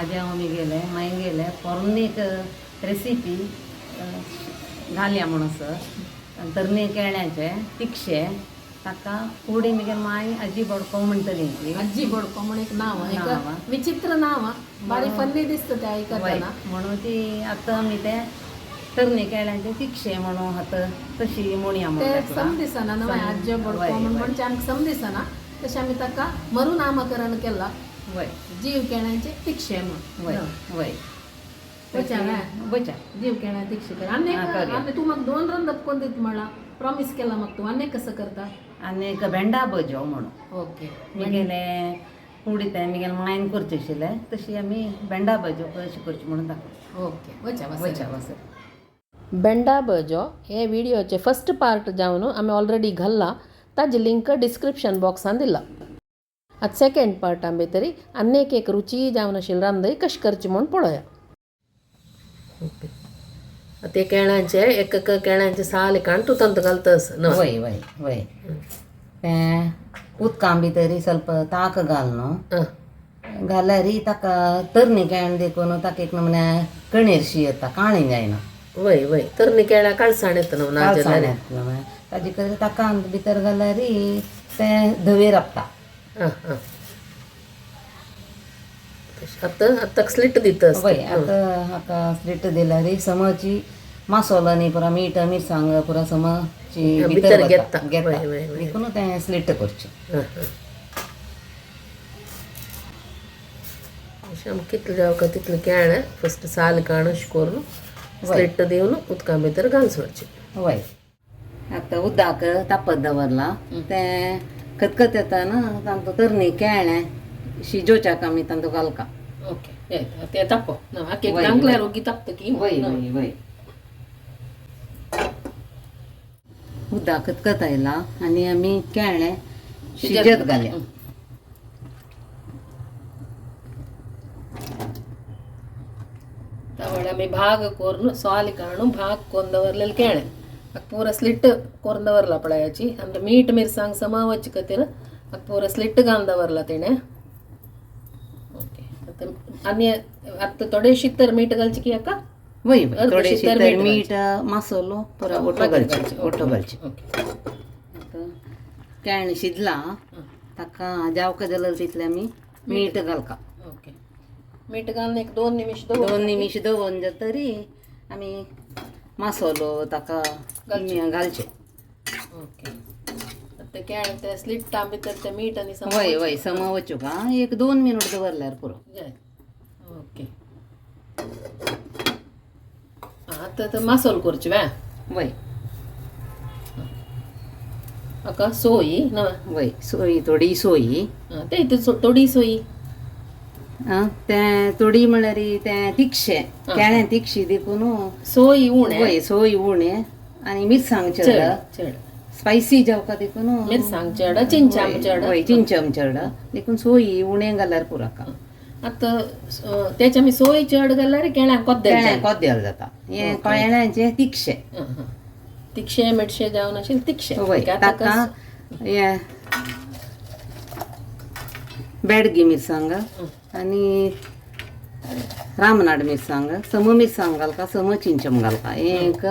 आज्या मिगेले मायगेले पोरणी एक रेसिपी घालया म्हणून सर तरणे केळ्याचे तिखशे ताका कुडी मिगे माय आजी बोडको म्हणटली ती. आजी बोडको म्हण एक नाव, एक नाव. विचित्र नाव, बारी फन्नी दिसता ते आयकतना. म्हणून ती आतां आमी ते तरणे केळ्याचे तिखशे म्हणून आतां तशी म्हणया ते म्हणून सम दिसना न्हय आज्जो बोडको म्हण, म्हणजे आमकां सम दिसना तशें आमी ताका मरुनामकरण केला, वय जीव केळ्यांचे तिखशे म्हण. वय वय. वचा वे? वचा. जीव केळ्या तिखशे कर. आनी हा, करूया. आनी तूं म्हाका 2 रंदप कोण दित म्हणला, प्रॉमीस केला म्हाका तूं, आनी कसं करता? आनी एक भेंडा भजो म्हणून. ओके. मिगेले कुडी ते मिगेले मायन करचे आशिल्ले तशी आमी भेंडा भजो कशी करची म्हणून दाखयता. ओके, वचा. वचा वचा. बेंडा भजो हे व्हिडिओचे फर्स्ट पार्ट जावन आमी ऑलरेडी घाल्ला, ताजी लिंक डिस्क्रिप्शन बॉक्सान दिला. आतां सेकंड पार्टान भितरी आनी एक एक रुची जावन आशिल्ली रांदय कशी करची म्हूण पळोवया. ओके, आतां ते केळ्यांचे एक एक केळ्यांचे साल काण तूं तांत घालतस न्हय? वय वय वय. तें उदकां भितरी ಸ್ವಲ್ಪ ताक घाल न्हू, घाल्यार ताका तरणी केळ्यां देखून ताका एक नमुने कणेरशी येता, काळी जायना. वय वय, तरणी केळ्या काळसाण येता न्हू काळसाण नाजाल्यार. येता ताजे कडेन ताका भितर घाल्यार तें धवें राबता. आं आं, आतां आतां स्लिट दितस? वय, आतां हाका स्लिट दिल्यार समची मसालो न्ही पुरा मीठ मिरसांग पुरा समची भितर भितर घेता. घेता. वय वय वय. देखून तें स्लिट करचें. अशें आमी कितलें जावका तितलें केळें फस्ट साल काण अशें करून स्लिट दिवन उदका भितर घाल सोडचें. वय, आतां उदक तापत दवरलां, तें खतखत येता ना तांतू तरणी केळें शिजोवच्याक आमी तांतू घालका. ओके, तें तापो ना आके वय, धांकल्यार वय. ओगी तापता की. वय वय वय. उदक खतखत आयलां आनी आमी केळें शिजत घालया. तावळ आमी भाग करून साल काडून भाग करून दवरलेले केळें पೂರ ಸ್ಲಿಟ್ ಕೊರ್ನ್ ದವರ್ಲ ಪಳಯಾಚಿ ಅಂದ್ರೆ ಮೀಟ್ ಮಿರ್ಸಾಂಗ್ ಸಮ ವಚ್ಚಕತ್ತಿರ ಪೂರ ಸ್ಲಿಟ್ ಗಾನ್ ದವರ್ಲ ತಿಣೆ. ಓಕೆ, ಮತ್ತೆ ಅನ್ಯ ಅತ್ತ ತೊಡೆ ಶಿತ್ತರ್ ಮೀಟ್ ಗಲ್ಚಿಕಿ ಅಕ್ಕ? वय वय. अर्द थोडे शितर शितर मीठ. मीठ मसालो पुरा ओटो घालचें, ओटो घालचें. ओके. आतां केळें शिजलां, ताका जावका जाल्यार तितलें आमी मीठ घालका. ओके, मीठ घालून एक 2 निमिष दवर. 2 निमिष दवरून जातरी आमी मसालो ताका घालचें. ओके, ते केळें ते स्लिट्टा भितर ते मीठ आनी सम. वय वय, सम वचूंक आं एक 2 मिनट दवरल्यार पुरो. जाय. ओके, आतां ते मसालो करचे वे? वय. हाका सोय ना? वय, सोय, थोडी सोय. ते थोडी सोय. आं, तें थोडी म्हळ्यार तें तिखशें केळें तिखशी देखून सोय उणें. वय, सोय उणें आनी मिरसांग चड चड. चड. स्पायसी जावका देखून. मिरसांग चड, चिंचाम चड. वय, चिंचम चड देखून सोय उणें घाल्यार पुरो हाका. आतां तेचे आमी सोय चड घाल्यार केळ्यांक कोद्देल. केळ्यां कोद्देल जाता, हें केळ्यांचें तिखशें. तिखशें मिरशें जावन आशिल्लें तिखशें. वय, ताका हें बेडगी मिरसांग आनी रामनाड मिरसांग, सम मिरसांग घालका, सम चिंचम घालका. हें एक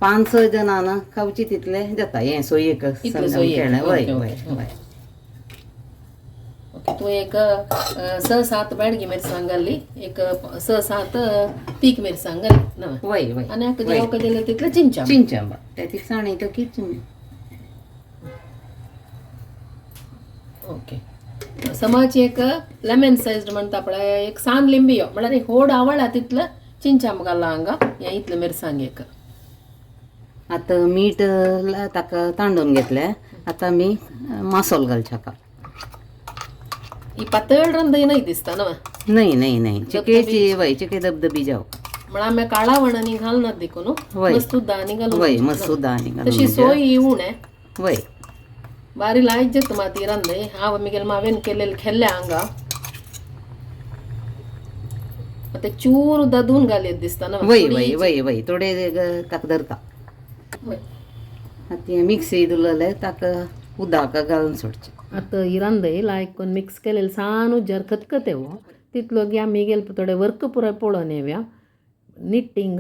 5-6 जाणां खावची तितलें जाता हें सोयेक. इतलें सोयेक. केळें. वय. ओके. वय. ओके. वय. ओके, तूं एक 6-7 बेडगी मिरसांग घाली, एक 6-7 तीख मिरसांग घाली ना? वय वय. आनी हाका जेवका दिलें तितलें चिंचाम. चिंचम ते तिखसाण येतकीच. ओके, समाची एक लेमन सायज म्हणटा पळय, एक सान लिंबियो म्हळ्यार एक होड आवळा तितलें चिंचाम घाला हांगा हें इतलें मिरसांग एक. आतां मीठ ताका तांडून घेतलें, आतां आमी मसालो घालचे हाका. ही पातळ रंदय न्हय दिसता न्हय? न्हय न्हय न्हय, चिकेची वय, चिके धबधबी जावं. म्हळ्यार आमी काळावण आनी घालनात देखून. वय. मस्तुद्दा आनी घालून. वय, मसुदा आनी घालून. तशी सोय उणें. वय. बारी लायक जाता माती रांदय. हांव मिगेल मावेन केलेले खेल्ले हांगा. आतां चूर ददून घालयत दिसता ना? वय वय वय वय, थोडे ताका धरता. वय. आतां हें मिक्सी दिलेलें ताका उदक घालून सोडचें. आतां ही रांदय लायक करून मिक्स केलेले सान उज्जार खतखतें हो. तितलो आमी गेले थोडे वर्क पुराय पळोवन येवया. निट्टींग,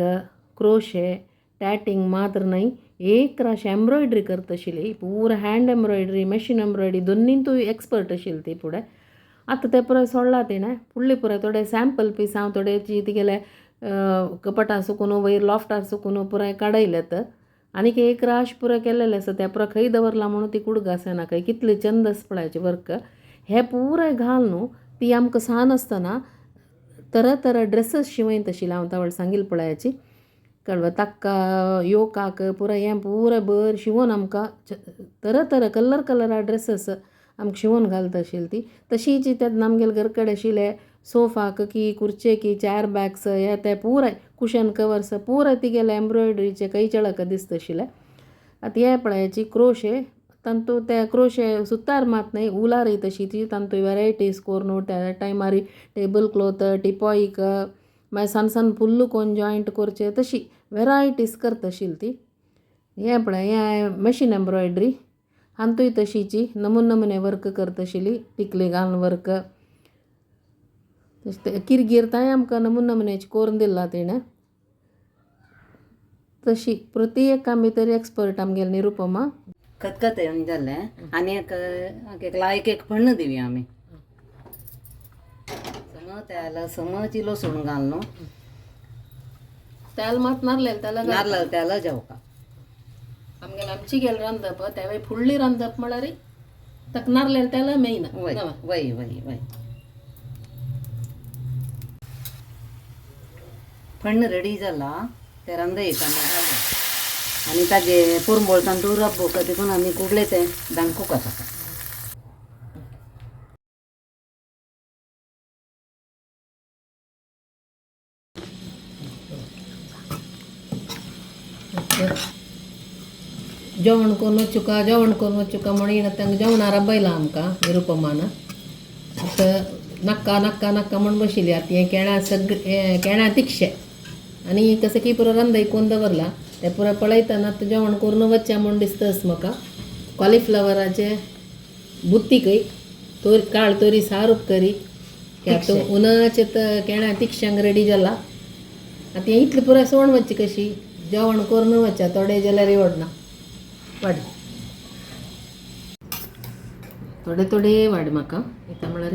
क्रोशे, टॅटिंग मात्र न्हय, एक राश एम्ब्रॉयडरी करता आशिल्ली. पुरा हँड एम्ब्रॉयडरी, मॅशीन एम्ब्रॉयडरी दोन्नीन तूं एक्सपर्ट आशिल्ली ती फुडें. आतां तें पुराय सोडला तिणें. फुडले पुराय थोडे सॅम्पल पीस हांव थोडे तिगेले कपटां सुकून वयर लॉफ्टार सुकून पुराय काडयल्यात. आनीक एक राश पुराय केल्लेले आसा तें पुराय खंय दवरला म्हणून ती कुडग आसना खंय कितले चंद आसा पळयाचे वर्क हे पुराय घाल न्हू. ती आमकां सान आसतना तरा तरा ड्रेसीस शिंवयत आशिल्ली. हांव तावळ सांगिल्लें पळयाची कळव ताका योकाक पुराय हें पुराय बरें शिंवोन आमकां तरा तरा कलर कलरा ड्रेसीस आमकां शिंवोन घालता आशिल्ली ती. तशीच तेन्ना आमगेले घर कडेन आशिल्ले सोफाक की खुर्चेकी चॅर बॅग्स हे ते पुराय कुशन कवर्स पुराय तिगेले एम्ब्रॉयडरीचे खंय चळक दिसता आशिल्ले. आतां हें पळयाची क्रोशे तांतू ते क्रोशे सुतार मात न्हय उलारय तशी ती तांतू वेरायटीज करून त्या टायमार टेबल क्लोथ टिपॉयक मागीर सान सान फुल्ल कोन्न जॉयंट करचे तशी वेरायटीज करता आशिल्ली ती. हें पळय हें मशीन एम्ब्रॉयडरी हातूंय तशीची नमुने नमुने वर्क करता आशिल्ली. टिकली घालून वर्क किरगीर तांय आमकां नमुने नमुन्याची करून दिला तिणें. तशी प्रति एक आमी तरी एक्सपर्ट आमगेले निरुपमा. खतखतें जालें आनी एक एक लायक एक फण्ण दिवया आमी. सम तेल समची लसूण घाल न्हू. तेल मात नारलेलें तेल. नारल तेल जेवका. आमगेले आमची गेले रांदप त्यावेळी फुडली रांदप म्हळ्यार ताका नारलेलें तेल मेयना. वय वय वय वय फण्ण रेडी जाला ते रांदयेक आमी घालया आनी ताजे पुरंबळ तांदूळ रब्बो देखून आमी कुडले ते दांकूक आसा. जेवण करून वचुका जेवण करून वचुका म्हणून येणा तांकां जेवणा रबयलां आमकां निरुपमान. आतां नाक्का नाक्का नाक्का म्हूण बशिल्ली. आतां हें केळ्यां सगळें केळ्यां तिखशें आनी कसं की पुरो रांदय कोन्न दवरला तें पुरो पळयतना आतां जेवण करून वचचें म्हूण दिसताच म्हाका. कॉलिफ्लावराचे बुत्तीकय तोरी काळ तोरी सार उपकरी आतां उनाचे केळ्यां तिखश्यांक रेडी जाला. आतां हें इतलें पुराय सोण वचची कशी जेवण करून वचचें थोडे जाल्यार आवडना. वाड थोडे थोडे वाड म्हाका येता म्हळ्यार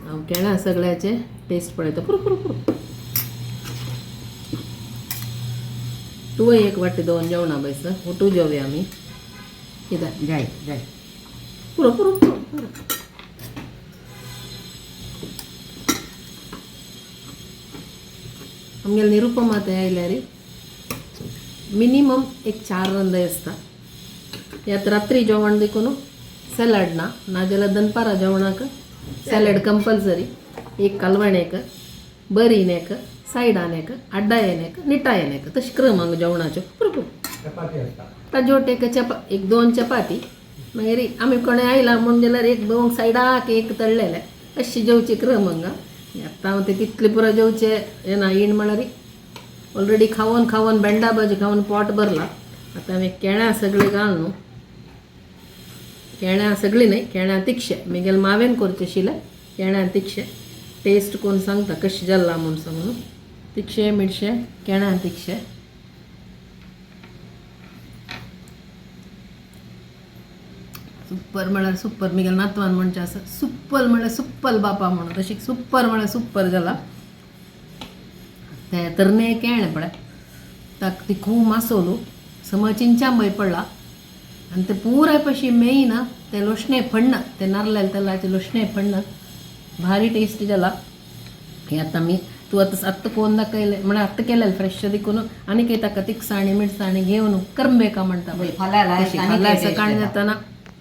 हांव केळ्यां सगळ्याचे टेस्ट पळयता. पुरो पुरो पुरो तुवें एक वाटी दोन जेवणा बैस उठू जेवया आमी कित्याक जाय जाय पुरो पुरो पुरो पुरो. आमगेले निरुपमा ते आयल्यार मिनिमम एक 4 रंदय आसता. यात रात्री जेवण देखून सॅलड ना नाजाल्यार दनपारा जेवणाक सॅलड कंपल्सरी. एक कालवण एक बरीन एक सायडान एक अड्डायन एक निटायन एक तशें क्रम हांगा जेवणाच्यो. पुरो पुरो ताजे एक चपा एक 2 चपाती मागीर आमी कोणें आयला म्हूण जाल्यार एक 2 सायडाक एक तळ्ळेलें अशी जेवची क्रम हांगा. आतां हांव ते तितले पुरो जेवचे येना ईण म्हळ्यार ऑलरेडी खावन खावन बेंडा भाजी खावन पोट भरला. आतां हांवें केळ्यां सगळीं घाल न्हू. केळ्यां सगळीं न्हय केळ्यां तिखशें मिगेल मावेन करचें आशिल्लें केळ्यां तिखशें टेस्ट कोन्न सांगता कशें जालां म्हूण सांगून. तिखशें मिरशें केळ्यां तिखशें. सुप्पर म्हळ्यार सुप्पर मिगेल नातवान म्हणचें आसा सुप्पल म्हळ्यार सुप्पल बापा म्हणून तशी सुप्पर म्हळ्यार सुप्पर जाला. ते तरणे केळें पळय ताका ती खूब मासोलू समज चिंचांबय पडला आनी ते पुराय पशी मेयना ते लोशणे फण्ण ते नारलेले तेलाचे लोशणे फण्ण भारी टेस्ट जाला. हे आतां आमी तूं आतां आत्तां कोन्न दाखयलें म्हळ्यार आत्तां केलें फ्रेश देखून आनीक ताका तिखसाणी मिरसाणी घेवन करंबेका म्हणटा पळय फाल्यां सकाळीं जाताना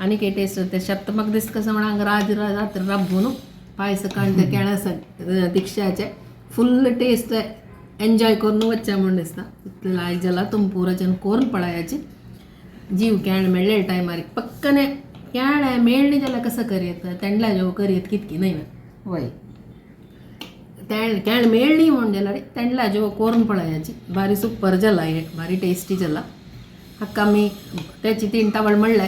आनीक टेस्ट ते शेत म्हाका दिसता कसं म्हणा हांगा राज रात्र राबून पांय सकाळीं ते केळ्या तिखशाचे फुल्ल टेस्ट एन्जॉय करून वचचें म्हूण दिसता. इतलें लायक जाला तुम पुराच्यान कोरून पळयाची. जीव केळ मेळ्ळे टायमार पक्कने केळें मेळ्ळें जाल्यार कसं करयत तेंडला जेव करयत कितकी न्हय वय केळ मेळ्ळी म्हूण जाल्यार तेंडला जेव कोरून पळयाची भारी सुपर जाला हें भारी टेस्टी जाला. हाका आमी त्याची तीन टावळ म्हणलें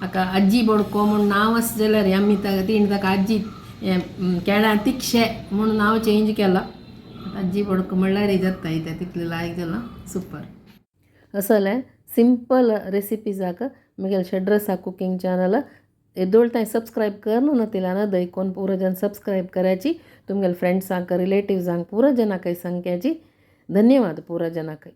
हाका आजी बोडको म्हूण नांव आसा जाल्यार आमी तीण ताका आजी हें केळ्यां तिखशे म्हणून नांव चेंज केलां. आजी बोडको म्हणल्यार जाता इतें तितलें लायक जालां सुपर. असलें सिंपल रेसिपीजाक मुगेल शेड्रसा कुकींग चॅनल येदोळ तांय सबस्क्रायब करून ना दैकोन पुरो जन सबस्क्रायब करायची, तुमगेले फ्रेंड्सांक रिलेटिव्सांक पुरो जनाकय सांगक्याची. धन्यवाद पुरो जनाकय.